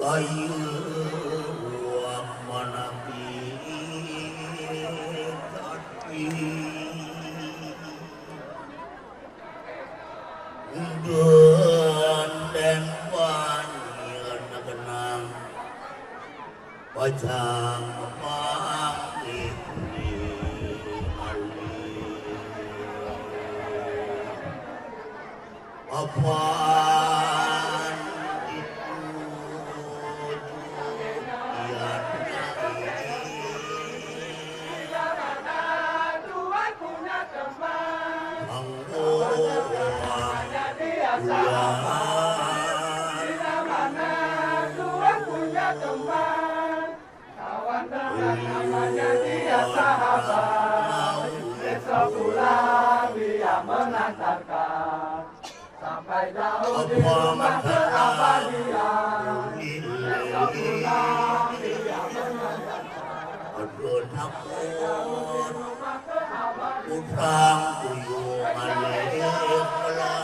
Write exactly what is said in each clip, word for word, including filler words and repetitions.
Ayu manapi tadi dan banyak kenang pajang panggih alih. Apan itu Aduh, takut. Utang tuyung alih belah.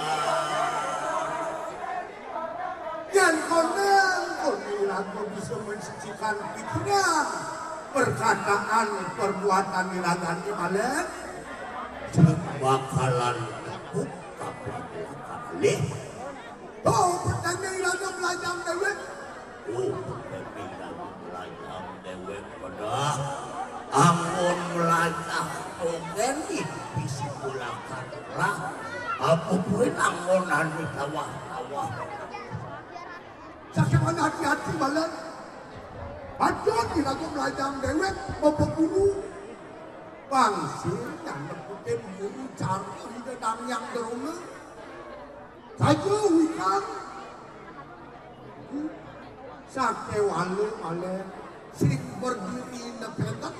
Yén koné, koné iraga bisa mensucikan pikiran, perkataan, perbuatan iragané malih. Sing bakalan takut, takut kalih. Tuh, pertanyaan iraga melajang déwék. Oh, pertanyaan iraga melajang déwék. Padahal anggon melajah dogén iki bisi bulakan lah. Apa kuwi anggonané sawah-sawah. Sakéwan hati-hati malih. Padahal iraga melajang déwék, Bapak Guru. Bangsin yang neputin guru cara ida dang yang derunga. Saja wikan. Sakéwala malih sing berdiri independen.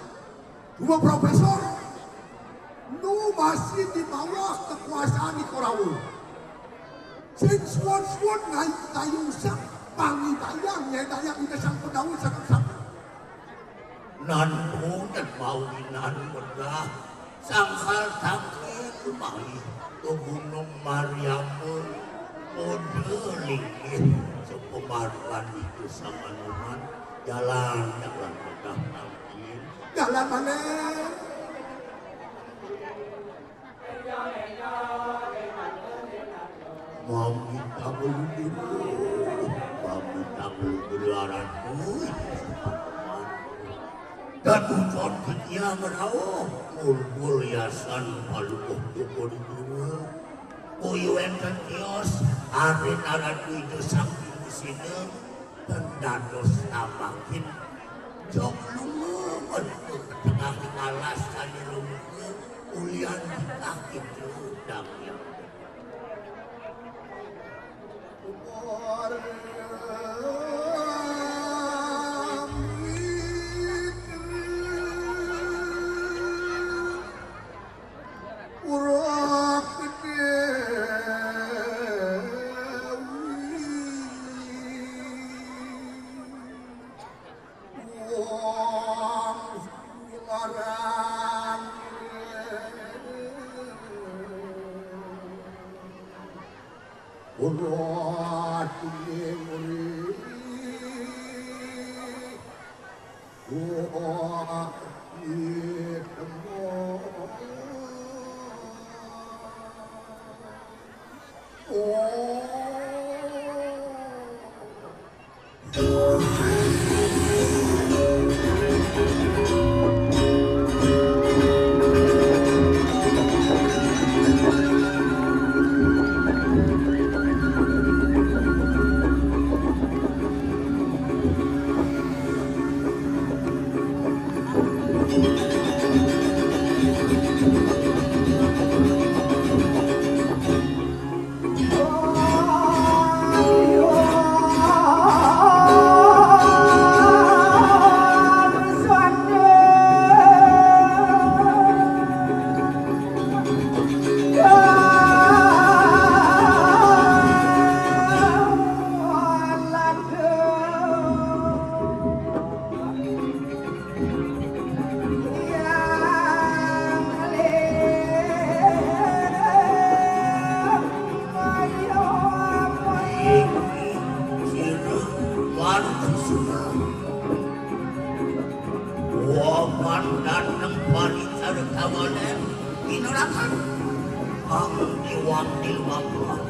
Dua profesor. Nu masih di bawah kekuasaan di Korawa. Sing suwun-suwun ngayu-ngayu sang pangidayang nyedayang ida sang Pandawa sakit-sakit. Nan kunen mawinan wedah sangkal tangkil mai ke Gunung Mariambu, kode linggih sepemarwan itu sama numan, jalan, jalan wedah tangkil. Jalan mana? Mamitang luhur, mamitang luhur aran kuwi. Datuson setia merawuh, mulmul yasan palukuh joko di dua. Kuwi wénten tios, arin aran kuwi Sang Tinggi Sina. Dan dados tambahin jog lumungun ke tengah alas kali lumungun ulian titah itu damyang. Ura Kedewi. Wong Sularang. Ura Kedewi. Wapan dateng paricarkawanan pinolakan kang diwakil Bapak.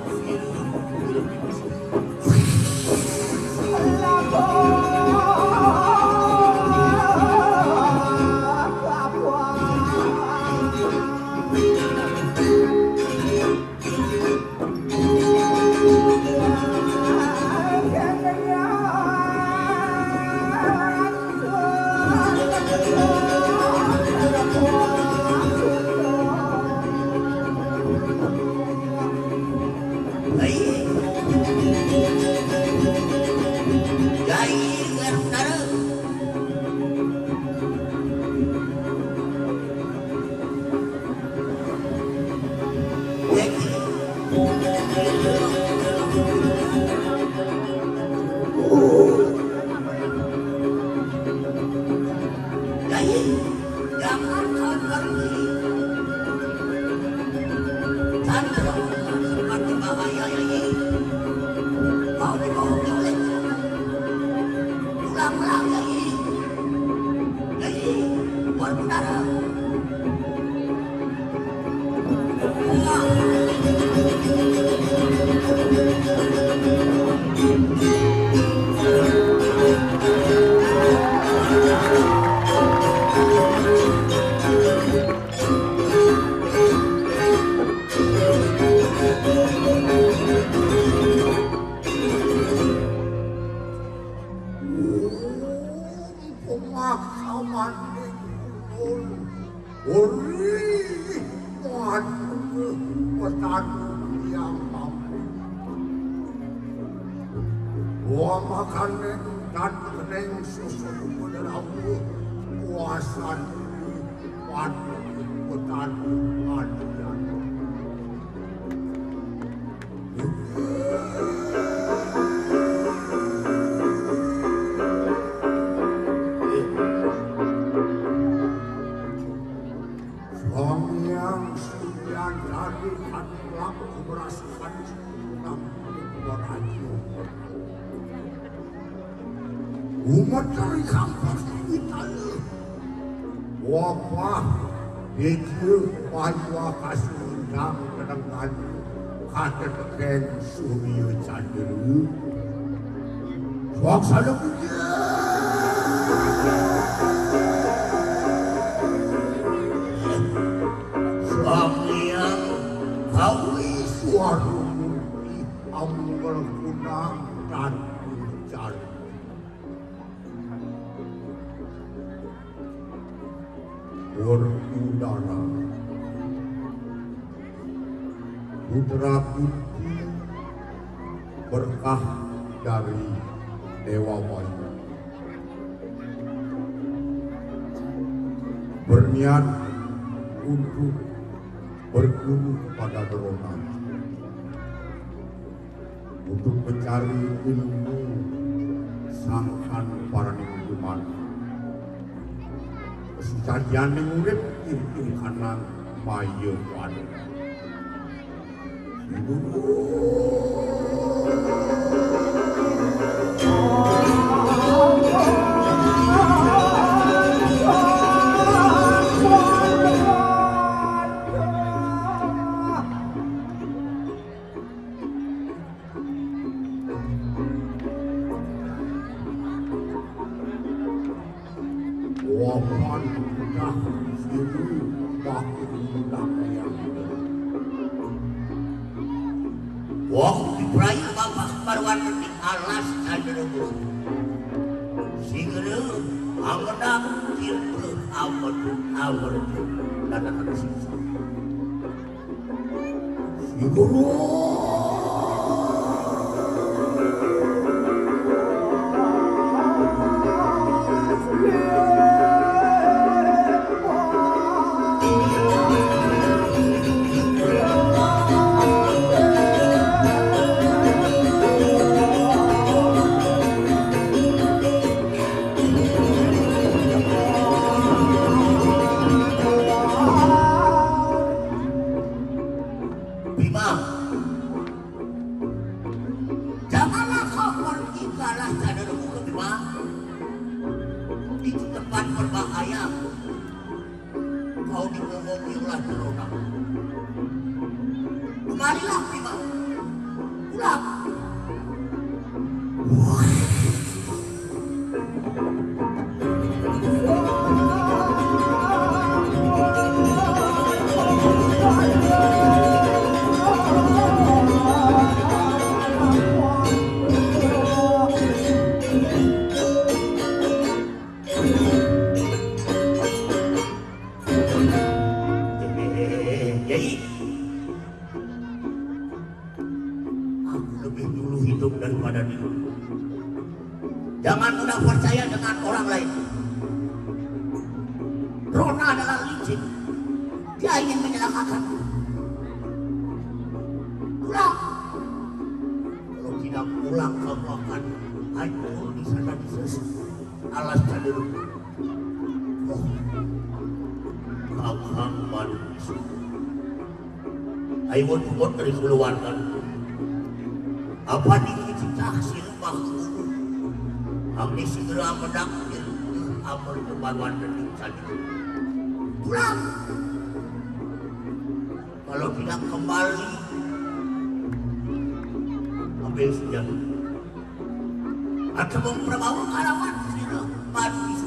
Pemaksaman ning ulun. Ori, waduh, petani yang mampu. Wa makanen dan keneng susu bener aku kuasan padu petani ngadian. Sang Hyang Surya Dadi anu laku merasakan nang Raja. Umat dari kampung kita. Wabah, Deja, Payua, Kasundang, Kenengan, Katetekan, Surya Candra. Suaksana puja. Sang Hyang Kawi Suara Murti, Amung Kunang, dan Ujar. Werkudara, putra kunti, berkah dari Dewa Bayu, berniat untuk berguru kepada Drona untuk mencari ilmu sangkan paraning Kumana. Sesajian ning urip, iri-iri kanang maya pada. Wapan dah siru baku undang yang. Wong diprayu bapak marwan di alas Candra Guru. Singere, awedak, tirta, awedu, awerju, dan akan sisa. Bima, Kemarilah, Bima. Pulang. Jadi, aku lebih dulu hidup daripada dia. Jangan mudah percaya dengan orang lain. Rona adalah licik. Dia ingin menyalahkan. Pulang. Kalau tidak pulang, kamu akan hancur di sana, di sana. Alas tadi. Oh, kakang malu. Ayo, buat dari keluarga. Apa dikit taksi rumah? Kami segera menakdir amal kemaluan dari tadi. Pulang. Kalau tidak kembali, ambil senjata. Atau memperbawa kalawan sila mati.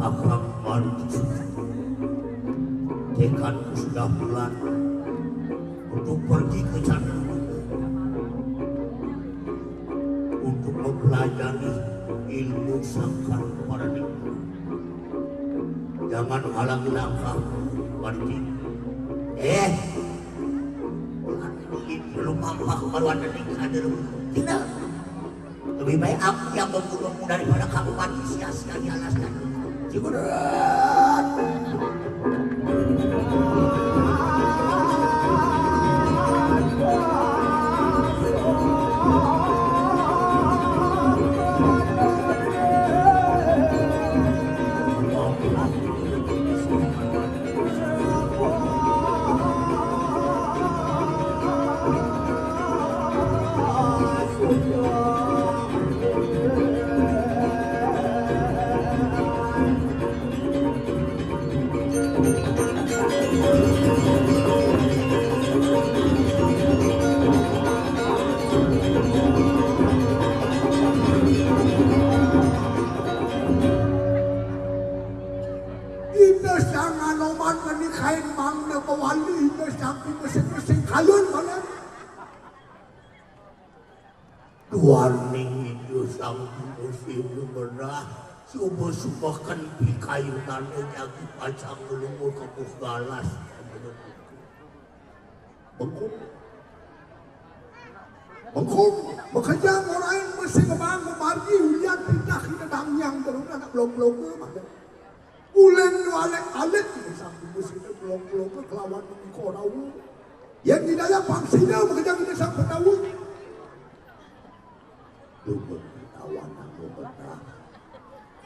Kakang Mantu, tekadku sudah bulat untuk pergi ke sana, untuk mempelajari ilmu sangkar paradikma. Jangan halangi langkahku, Marji. Eh, belum nampak baru ada di sana. Tidak. Lebih baik aku yang membunuhmu daripada kamu mati sia-sia di alas tadi. Cikunut. Ida Sang Anoman ngenikain mangda mawali Ida Sang Bima sing kayun malah. Duaning Ida Sang Bima sing merah, suba-subaken pikayunane jagi pacang nglunga kebuh galas. Bengkung. Bengkung, makejang orain mesti ngemang memargi ulian titah ida Sang Hyang Teruna nak belum-belum mah. Ulen nu alek-alek Ida Sang Bima sing belum-belum kelawan mengko rawa. Yen didaya pangsida makejang Ida Sang Pandawa. Dumun ketawanan lumetar.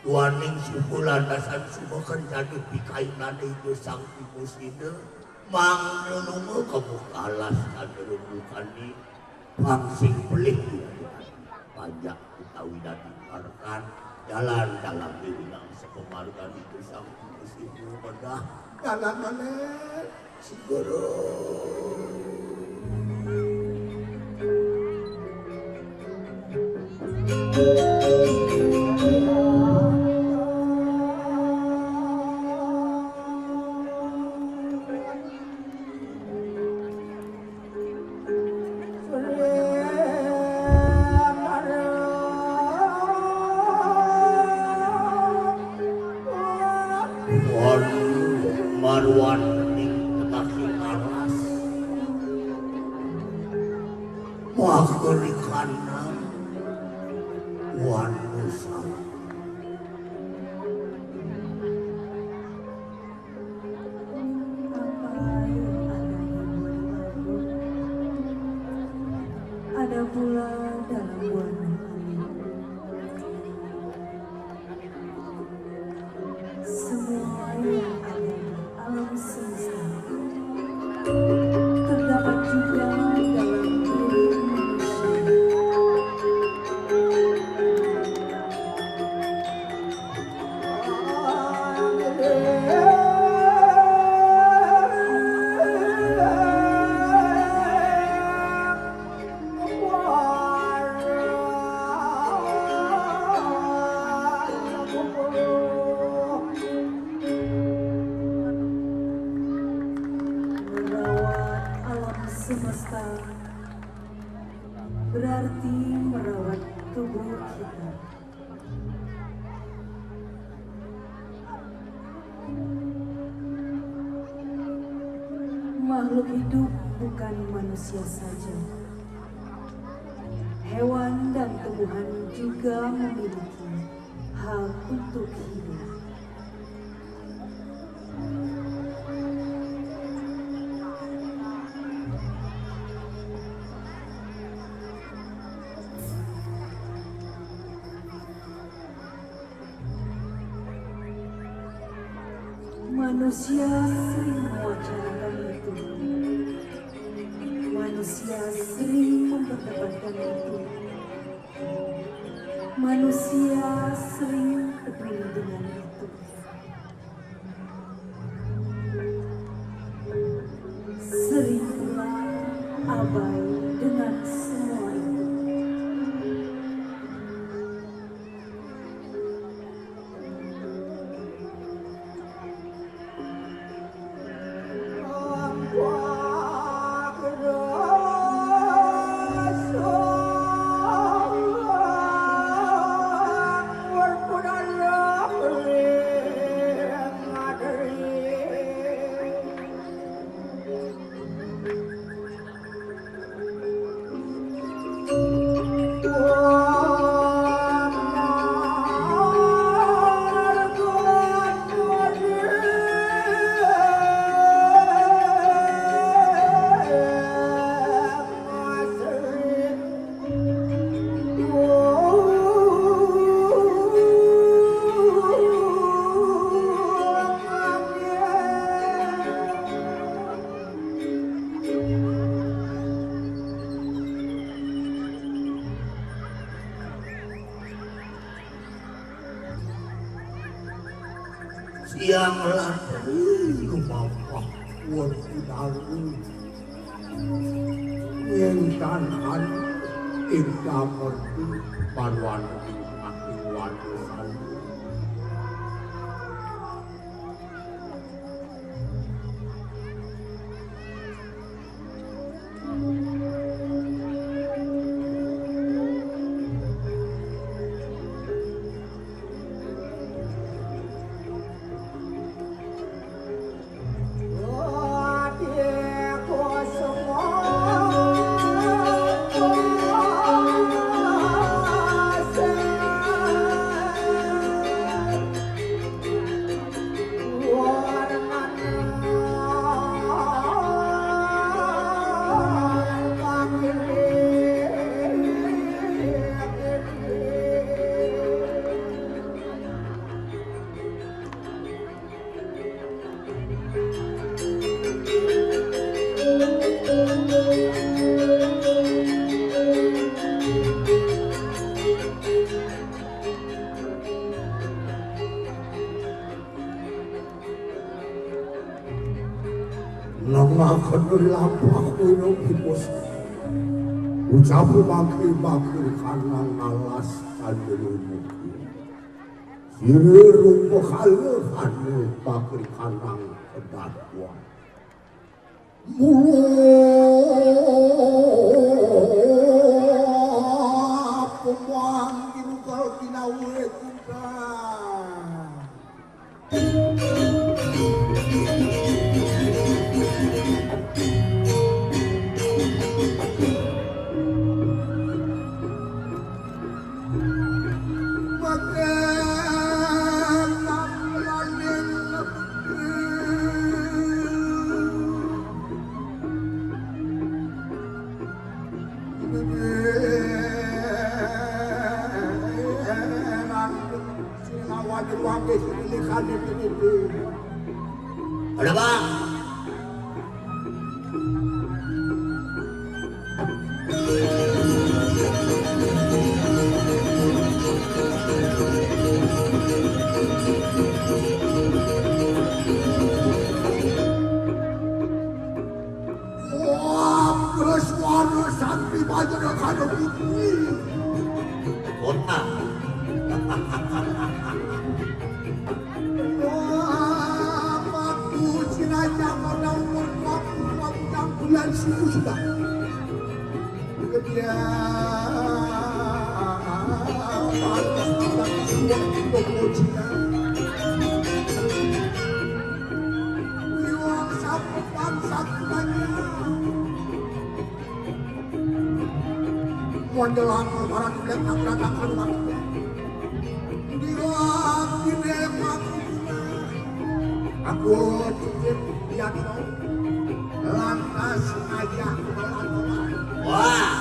Duaning suku landasan suba kencana pikayunane Ida Sang Timusida, mangda lunga kebuh galas candra bukane, pang sing pelih diadu-adu. Panjak utawi dadi parekan, jalan dalam diri nang sepemargan Ida Sang Timusida medah. Jalan maneh. Wan marwan ning tengah alas. Wah, kerikan. Pula dalam warna alam. Semua yang ada di alam semesta terdapat juga dalam diri manusia. Merawat alam semesta berarti merawat tubuh kita. Makhluk hidup bukan manusia saja. Hewan dan tumbuhan juga memiliki hak untuk hidup. Manusia sering mewacanakan itu. Manusia sering memperdebatkan itu. Manusia sering peduli dengan itu. Sering pula abai dengan semua itu. Siang latri lumampah wen udalu. Ngintan anu inta merti panuan ing ati wadusan. Nengah kenduri lampah kuno bibus. Ucap maki-maki kanang ngalas kanduri muki. Siri rupa kala kanduri bakri kanang kedaduan. Mula pemang dinugal ginawe kuda. Ada, Bang. Wah, terus warna sampai banyak ada bukti. Kota. Wah, aku si raja pada umur dua puluh dua bulan sibuk sudah. Kemudian, pantas tidak sudah untuk ujian. Liwang sapu bangsa banyak. Menjelang lebaran kita berantakan waktu. Di waktu aku titip dia di bawah. Lantas aja aku bawa. Wah.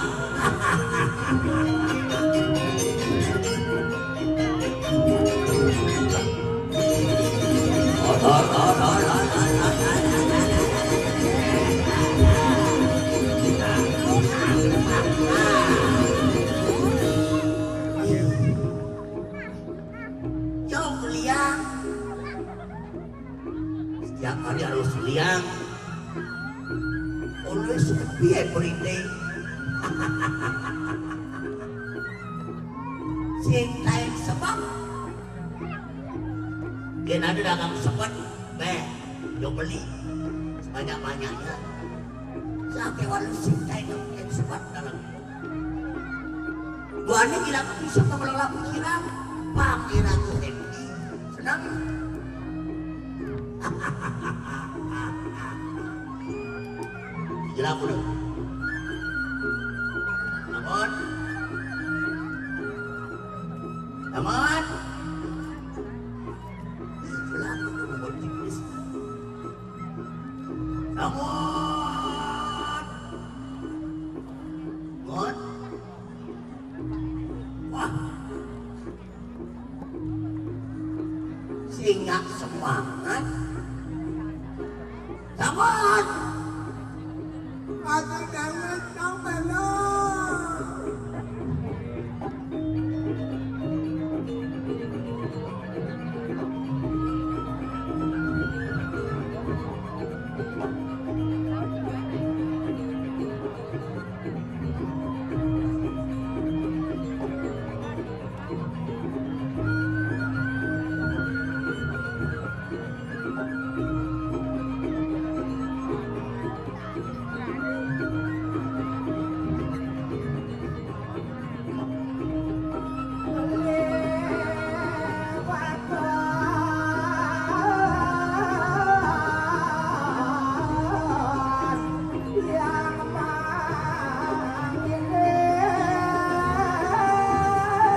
Jauh kuliah. Setiap hari harus liang. Always happy every day. Cinta yang sebab. Dia ada dagang sebet. Beh, yo beli sebanyak-banyaknya. Sampai walau cinta yang sebab dalam. Buahnya gila bisa mengelola pikiran. Pangeran tuh happy. Senang. Gila aku dong. Namun, namun, gila aku dong, namun tipis. Namun, namun, wah, sehingga semangat. Sabar. Aku Dawud, kau belum.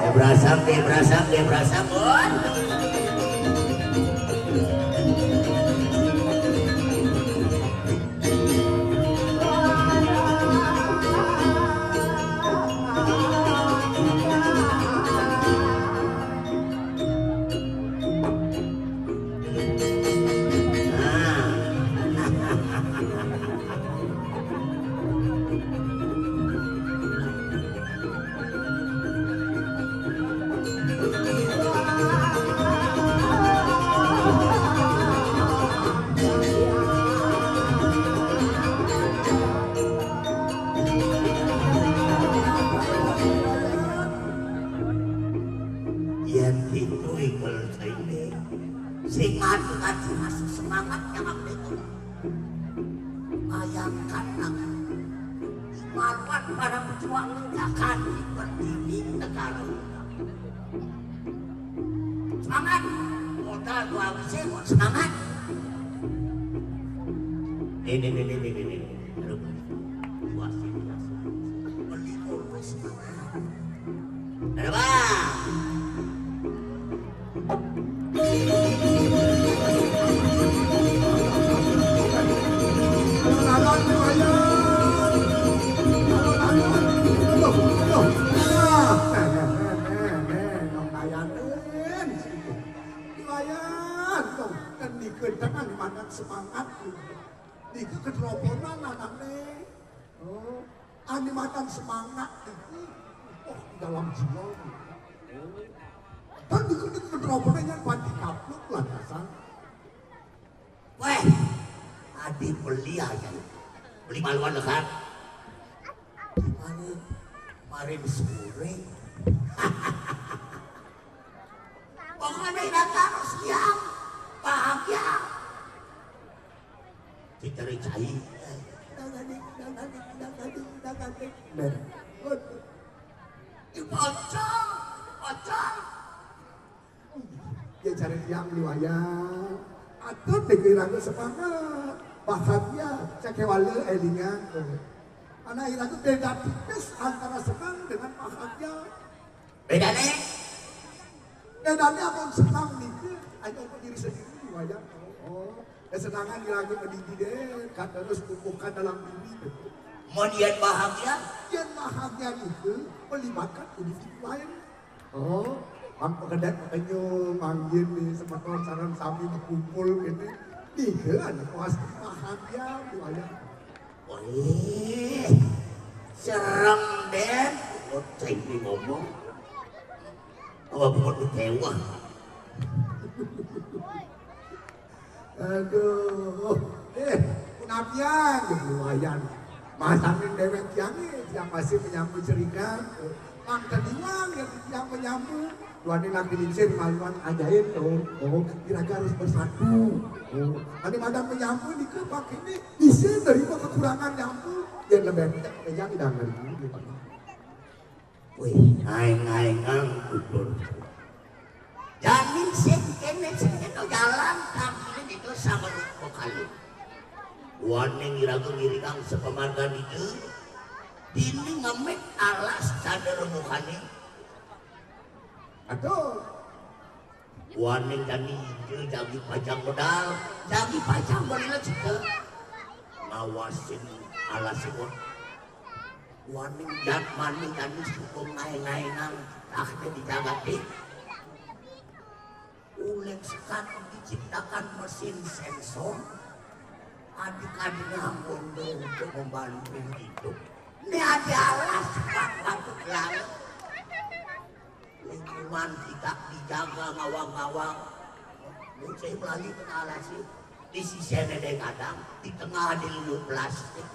Dia berasam, dia berasam, dia berasam, bun. Yen gitu ikel ini. Sing ngadu-ngadu masuk semangat yang aku itu. Bayangkan nak. Marwat para pejuang menjaga di berdiri negara. Semangat. Modal dua besi, semangat. Ini, ini, ini, ini, ini. Aduh, puas, puas. Beli kurus, semangat. Ada, Bang. Alon-alon, lumayan. Alon-alon. Aduh, aduh. Ah, nih, nih, nih, nih, nih, lumayan. Lumayan. Keterobonan anakné. Oh, animatan semangat itu. Oh, di dalam jiwa. Dan di keterobonan yang pati kapluk lantasan. Wéh, adi beli aja. Beli maluan dekat. Gimana? Kemarin sore. Pokoknya datang siang, bahagia. Dicari cai. Dagadik, dagadik, dagadik, dagadik. Ber. Dipocong, dipocong. Ya cari tiang di wayang. Atuh dikira semangat. Bahagia, cakewala, elingan. Anak iraku beda tipis antara senang dengan bahagia. Bédané? Bédané amun senang niku hanya untuk diri sendiri, wayang. Oh, kesenangan dilagu kedidi deh, kan terus tumbuhkan dalam diri. Mun yén bahagia? Yén bahagia niku melibatkan individu lain. Oh, mang pekedet pekenyum, manggin nih, semeton sareng sami bekumpul gitu. Niku anu pasti bahagia, wayang. Wih, serem deh. Bocah ini ngomong. Apa bukan kecewa? Aduh, eh, kunapian, lumayan. Masamin dewek tiangé, tiang masih menyambut cerita. Mang tadiwang yang tiang menyambut. Tuan ini lagi lingsir, maluan ajaib tuh. Oh, kira-kira harus bersatu. Oh, ada madam menyambut di kepak ini. Bisa nerima kekurangan nyampur, yén lebih banyak yang tidak ngerti. Wih, aing-aingan tutur. Jamin sing kéné sing kéné jalan tangkilin itu sama rupa kali. Waning iraga ngiringang sepemargan itu, dini ngemit alas cadar mukane. Aduh, waning jani ieu jagi pajang modal, jagi pajang modal cita. Ngawasin alas ieu. Waning jat maning jani suku ngaeng-ngaengan, tah jadi jagati. Uling sekat diciptakan mesin sensor. Adik-adiknya bondo untuk membantu hidup. Ini ada alas, Pak, patut lalu. Lingkungan kita dijaga ngawang-ngawang. Musim lagi kena alas sih. Di sisi ada kadang, di tengah ada liur plastik.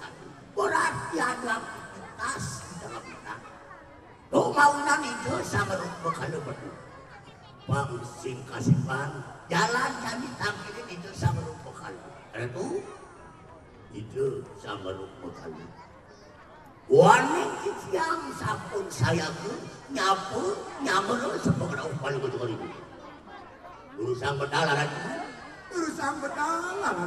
Berarti ada aktivitas di dalam kita. Tuh maunan itu sama rupa kalau betul. Bang sing kasipan, jalan kami tangkilin itu sama rupa kalau. Ada tuh, itu sama rupa kalau. Waning titiang sampun sayaga nyapu, nyamel, sepengerau paling betul itu. Urusan bedal, Ratu. Urusan bedal, Ratu.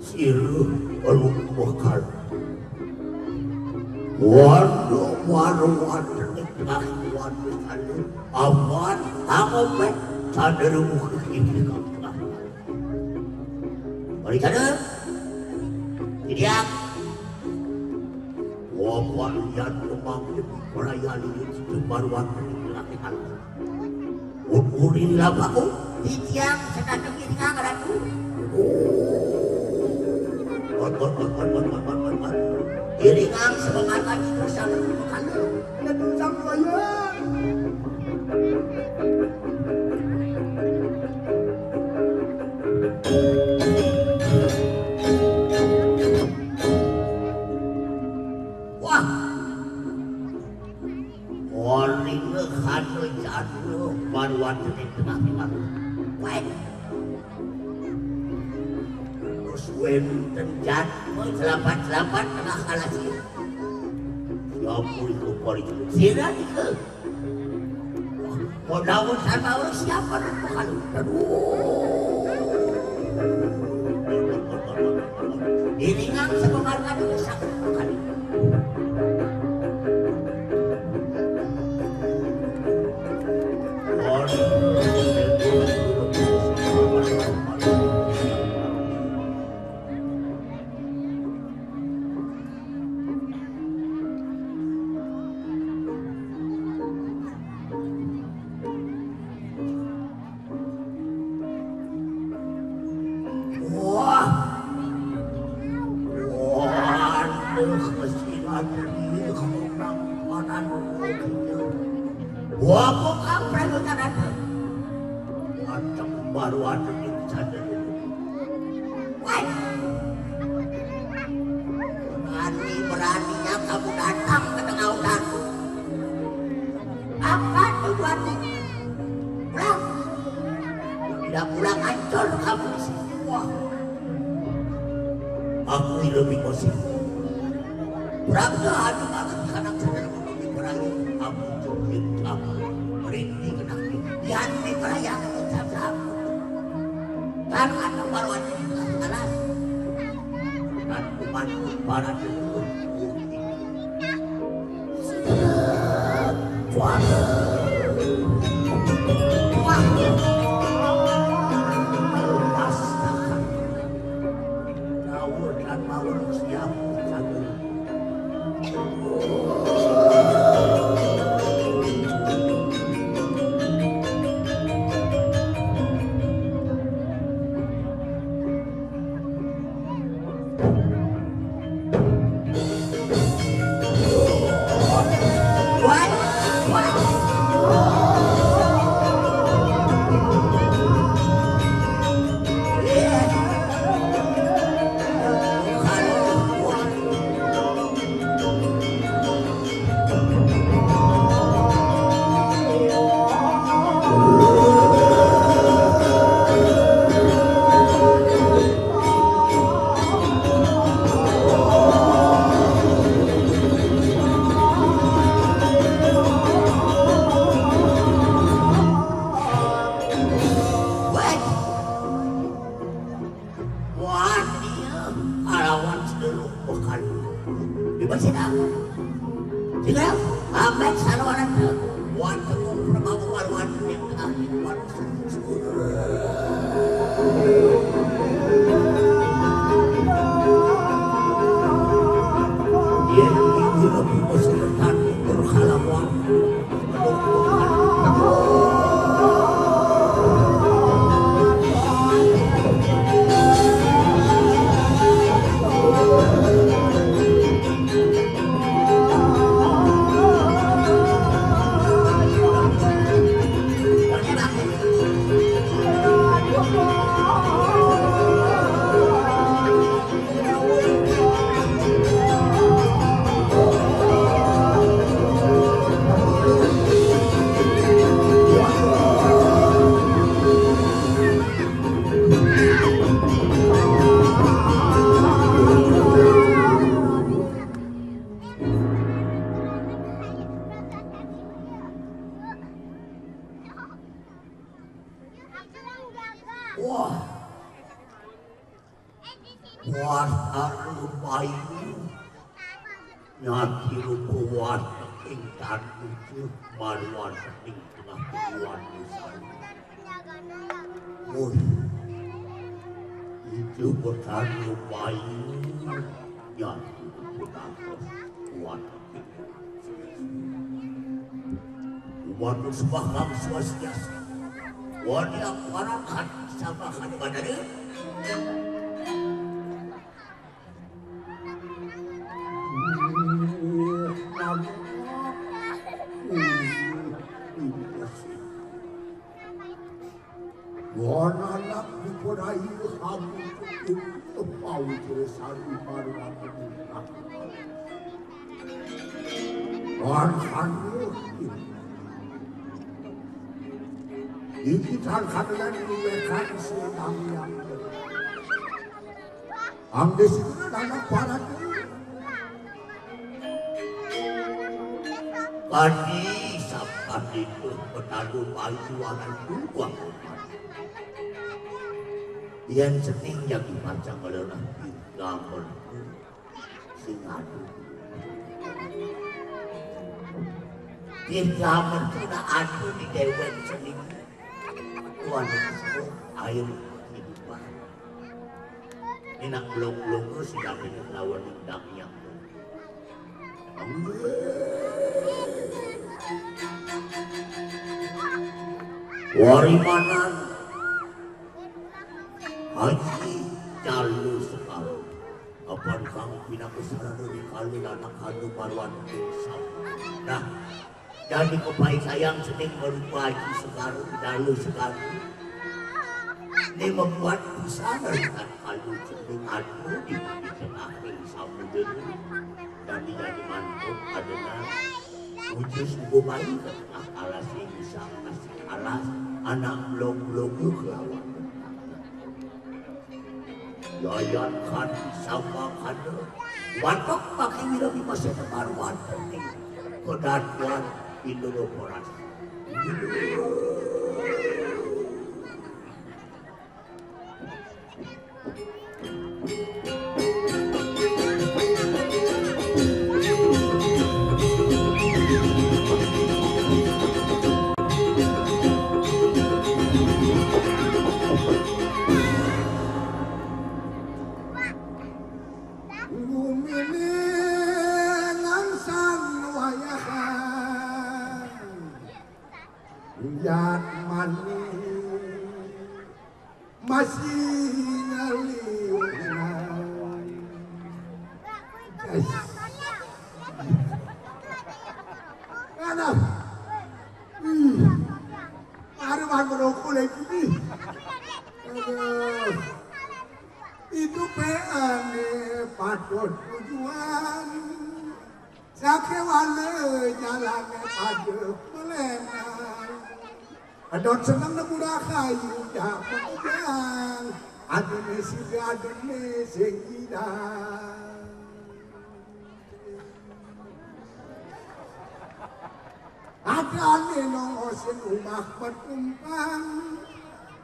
Siruh peluk bekal. Waduh, waduh, waduh, waduh, waduh, awan, angopek, sadar muka kiri kampung. Balik sadar. Tidak. Wawan lihat rumah perayaan itu baru waktu lagi. Uturin lapaku, titiang sedang ngiringang, Ratu. Iringang semangat lagi bersama kalu. Ratu sang wayang. Wah. Orine kanu jadul baruan dening tengah timur. Weh. Terus wenten jadul selapat-selapat tengah kalasir. Siapa itu kori? Sira itu. Mau daun sama orang siapa itu kanu? Aduh. Iringang sebenarnya itu sakit kali. Mesti ada di orang panan. Wah, kok kampret lu kan ada? Macam baru ada yang sadar. Wah, berani-beraninya kamu datang ke tengah hutan. Apa tujuanmu? Pulang. Tidak pulang, hancur kamu di sini. Wah. Aku lebih masih. Berangkat aku akan kanak sadar menunggu perahu. Aku jepit, aku merintih kenaknya. Yang diperayaan ucap aku. Karena baru ada alas. Dan umat para dulu. Wah, dia kalawan seluruh bekal. Di masjid aku. Sehingga ambek salawanan ke buat tengok permau waruan yang tengah di buat. Dia itu lebih kesulitan berkalawan. Wah. Puasa rupa ini nyati rupa watek ing tanduh maruan ing tengah tuan desa. Woi, itu pesan rupa ini nyati rupa watek. Umat sembah kang swastiastu. Wadi amparakan samakan badane. Wan anak diporai hamu pau tresani paruan. Wan hamu. Iki tan kadelan diwekan sedang yang. Angge sira anak parat. Kadi sapat itu petadu payu anak dua. Yen sening yang dipacang oleh Nabi Gambar sing adu. Yen Gambar sudah adu di dewek sening. Tuhan itu air kehidupan. Ini nak belum-belum terus tidak lawan undang yang. Warimanan Haji Calu Sekar. Apan Kang pinakusarana di kali anak anu baruan pisan. Nah, jadi kepaicayang cening berupa Haji Sekar, Dalu Sekar. Ini membuat pisan dari kalu cening anu di, di tengah ring samudera. Dan jadi mantuk adenan ujus ugo bayi ke tengah alas yang bisa masih alas anak belum-belum kelawan. Yayan kan sama kada. Watak pakai wira bima saya baru watak nih. Kedatuan Indonesia. Gumining angsan wayahan. Yat mani masih ngaliunan. Yes. Aduh. Ih. Aduh, bang merokok lagi nih. Aduh. Itu P N patut tujuan. Sakéwala jalané pada melenang. Adon seneng nemu rahayu dak makejang. Adoné sida adoné sing idang. Adané nongos sing umah penumpang.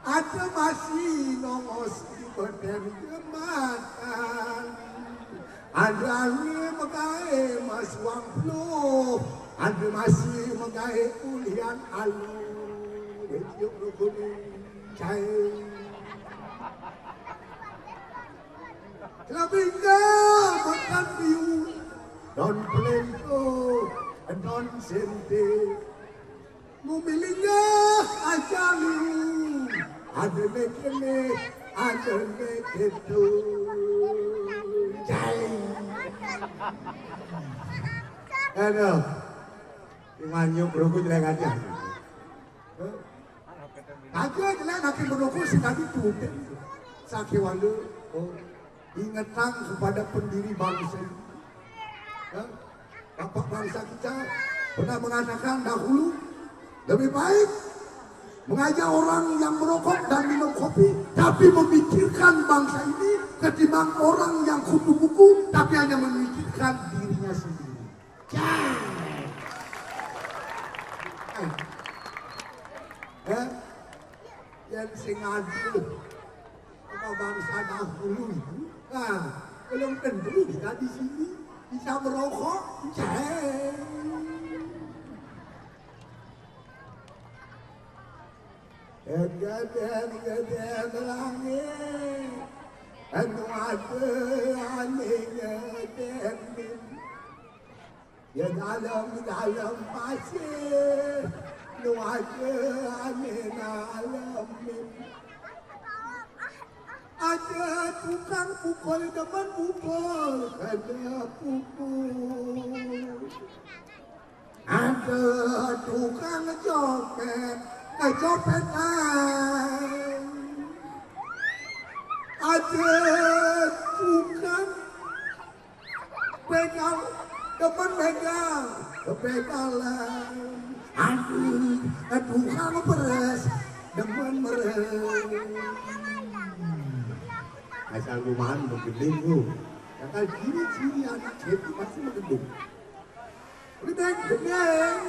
Ada masih nongos di beten jembatan. Ada ni megai mas wang peluh. Ada masih megai ulian alu. Dia tiup rukun cai. Kelabingga makan biu. Don pelento. Don sente. Mumilingga aja liu. Ada ni kene, ada ni ketu. Jai. Aduh. Imanyo beruku jelek aja. Aja jelek nanti beruku si tadi tuh. Sakit walu. Oh. Ingatkan kepada pendiri bangsa ini. Ya, Bapak bangsa kita pernah mengatakan dahulu, lebih baik mengajak orang yang merokok dan minum kopi, tapi memikirkan bangsa ini ketimbang orang yang kutu buku, tapi hanya memikirkan dirinya sendiri. Ya. Eh. Ya, yang sengaja. Sama bangsa dahulu itu, nah, belum tentu kita di sini bisa merokok. Ceng. Geden, geden langit, anu ada aneh geden. Ya dalam, dalam pasir, nu ada aneh ngalamin. Ada tukang pukul demen pukul, kena pukul. Ada tukang copet, kecopetan. Ada tukang begal, demen begal, kebegalan. Aduh, aduh, kamu beres, demen meres. Asal rumahan menggending tuh. Bakal ciri-ciri anak itu pasti menggending. Gedeng, gedeng.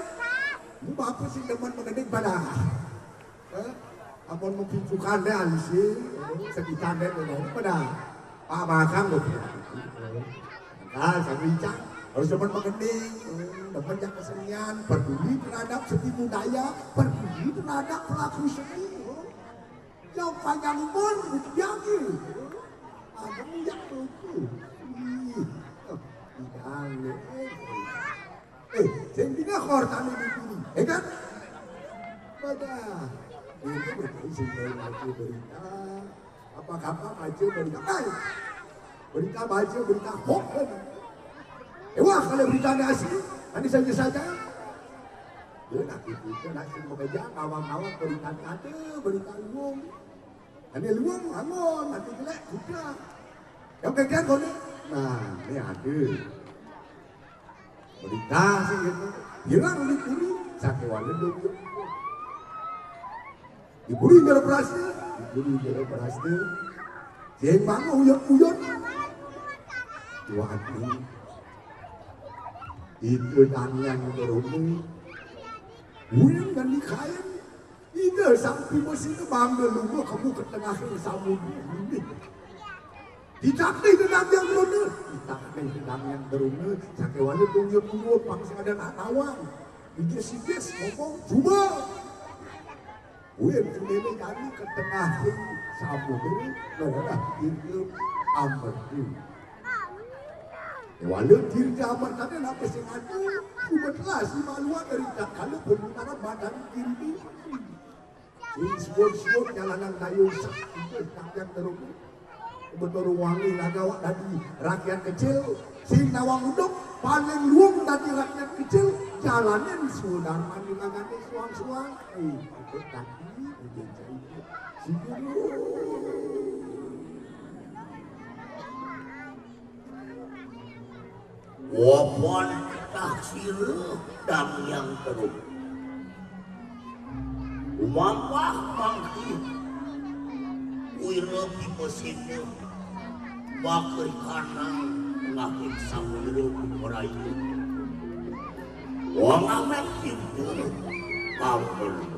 Mu bapak sih demen menggending pada. Eh, amun mung pincukan deh alisi, sekitar deh, deh, deh, pada. Pak Bakang lho. Nah, sambil cak, harus demen mengening, demen yang kesenian, peduli terhadap seni budaya, peduli terhadap pelaku seni. Yang panjang umur, diambil. Ada yang lucu. Ih, tidak, eh. Eh, sing dina kortane di sini, ya kan? Pada itu betul sih, kalau baca berita, apa-apa baca berita. Baik. Berita baca, berita hoax kan. Ewah kalau berita nasi, nanti saja-saja. Ya, nak itu, nak sing bekerja, ngawang-ngawang berita ada, berita luang. Nanti luang, bangun, nanti jelek, sudah. Yang kegiatan kau ni, nah, ni ada. Berita sih gitu. Hilang di kuri, sakit wala dong. Di kuri jala berasa, di kuri jala berasa. Sing bangun uyut-uyut. Tuhan ini. Itu tanyang berumur. Uyut dan dikain. Ida sampi besi ke bangga lumba kamu ke tengah samudra. Ditakni dendam yang teruna. Ditakni dendam yang teruna. Sakai wala tunjuk-tunjuk pang sing ada nak tawang. Ijis-ijis ngomong, "Cuba." Win sendiri kami ke tengah sing samudra. Ngelah pintu amerdu. Wala dirja amat tadi nak sing ada. Cuba telah si maluan dari tak kala pemutaran badan diri. Sing suwun-suwun jalanan kayu sak, itu kandang teruk. Betul wangi laga awak tadi rakyat kecil. Sing nawang uduk paling luung tadi rakyat kecil. Jalanin sudarman di magane suang-suang. Eh, itu tadi udah jadi. Sing Wapan taksira dang yang teruk. Umampah mangki wira bima sena bakal kanang tengahing samudra Kumarayu. Wong amet pintu kaperlu.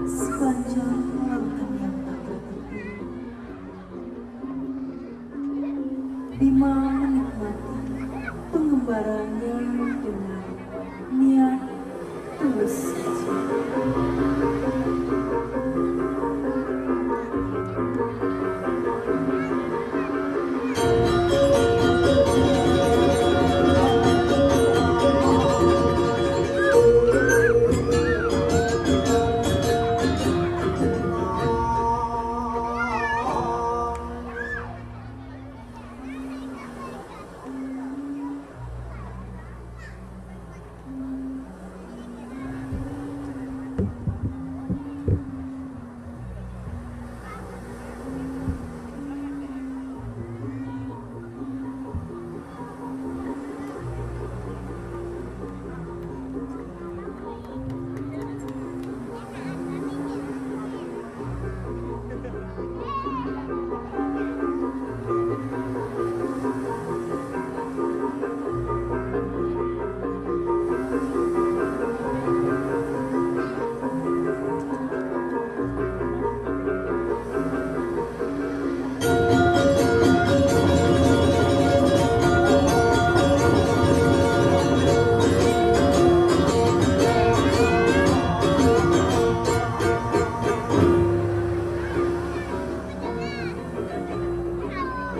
Sepanjang lautan yang tak bertepi, Bima menikmati pengembaranya dengan niat tulus saja.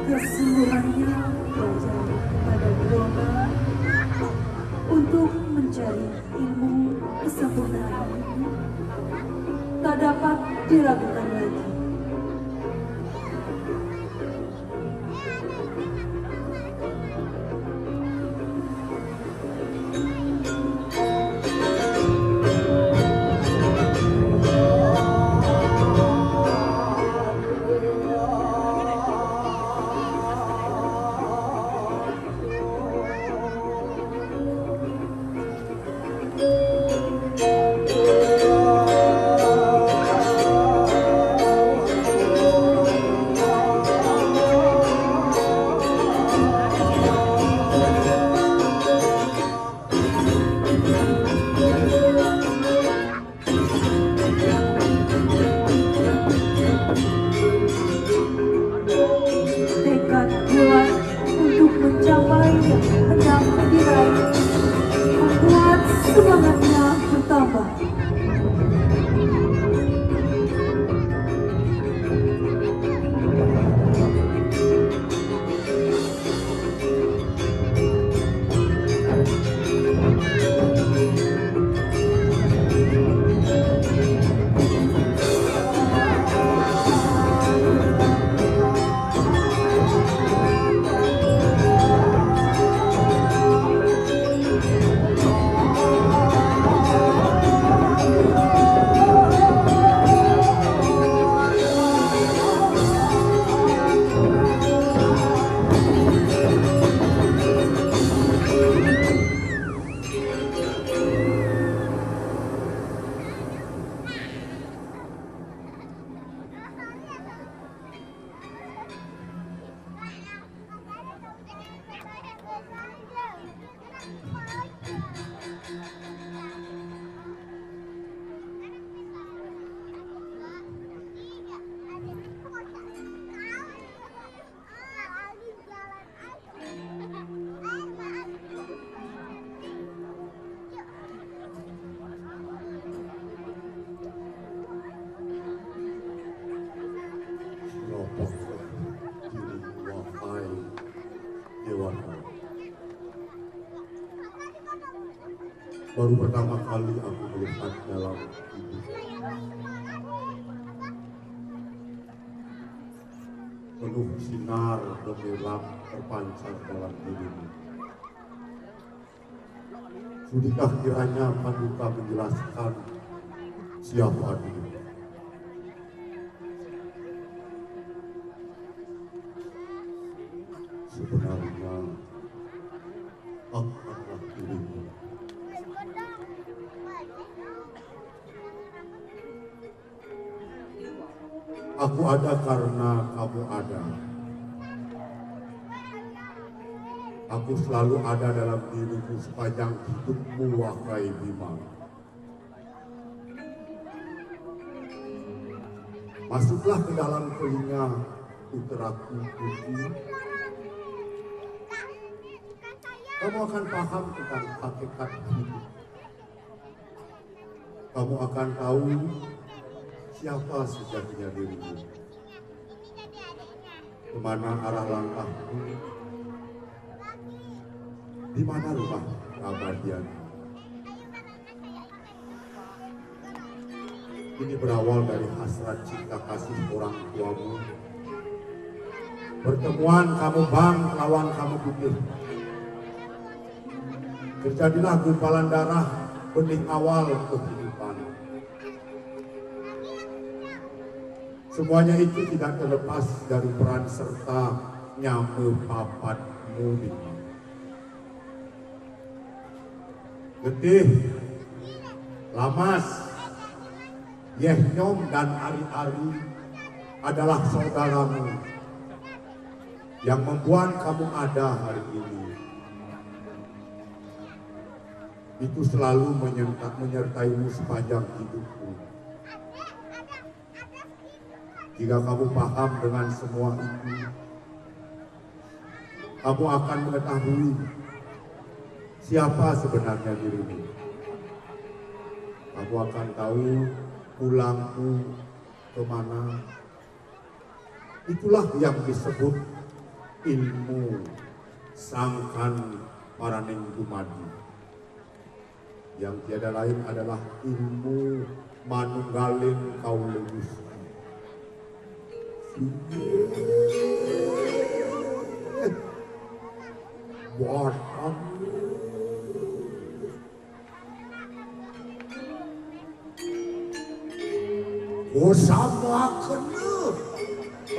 Kesungguhannya belajar pada Buana untuk mencari ilmu kesempurnaan itu tak dapat diragukan lagi. Dewata. Baru pertama kali aku melihat dalam hidup. Penuh sinar gemilang terpancar dalam dirimu. Sudikah kiranya Paduka menjelaskan siapa dirimu? Sebenarnya, aku adalah dirimu. Aku ada karena kamu ada. Aku selalu ada dalam dirimu sepanjang hidupmu, wahai Bima. Masuklah ke dalam telinga, putraku, Puji. Kamu akan paham tentang hakikat hidup. Kamu akan tahu siapa sejatinya dirimu. Kemana arah langkahmu? Di mana rumah keabadian? Ini berawal dari hasrat cinta kasih orang tuamu. Pertemuan kamu bang lawan kamu putih. Terjadilah gumpalan darah, benih awal kehidupan. Semuanya itu tidak terlepas dari peran serta nyama papatmu, Bima. Getih, lamas, yeh nyom dan ari-ari adalah saudaramu yang membuat kamu ada hari ini. Itu selalu menyerta-, menyertaimu sepanjang hidupmu. Jika kamu paham dengan semua itu, kamu akan mengetahui siapa sebenarnya dirimu. Kamu akan tahu pulangmu kemana. Itulah yang disebut ilmu sangkan paraning dumadi. Yang tiada lain adalah ilmu manunggaling kaula Gusti. Batang. Kosama kena.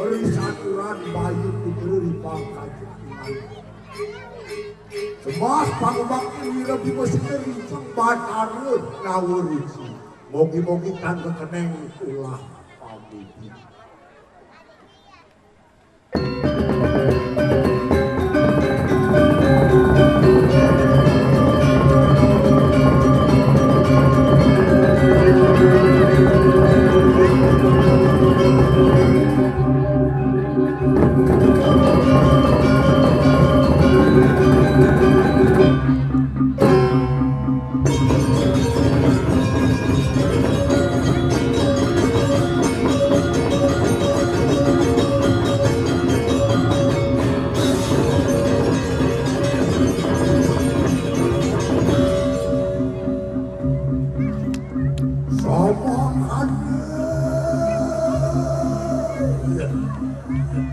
Ri saturan bayu putra ri pangkajut. Sembah pangubakti wira bima sina rincang batara nawa ruci. Mogi-mogi tan kekeneng ulah pamidi. Sama ada.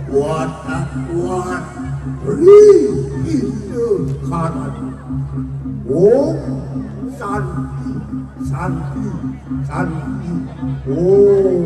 Kuat tak kuat, ri kita karan. Om Santi, Santi, Santi, Om.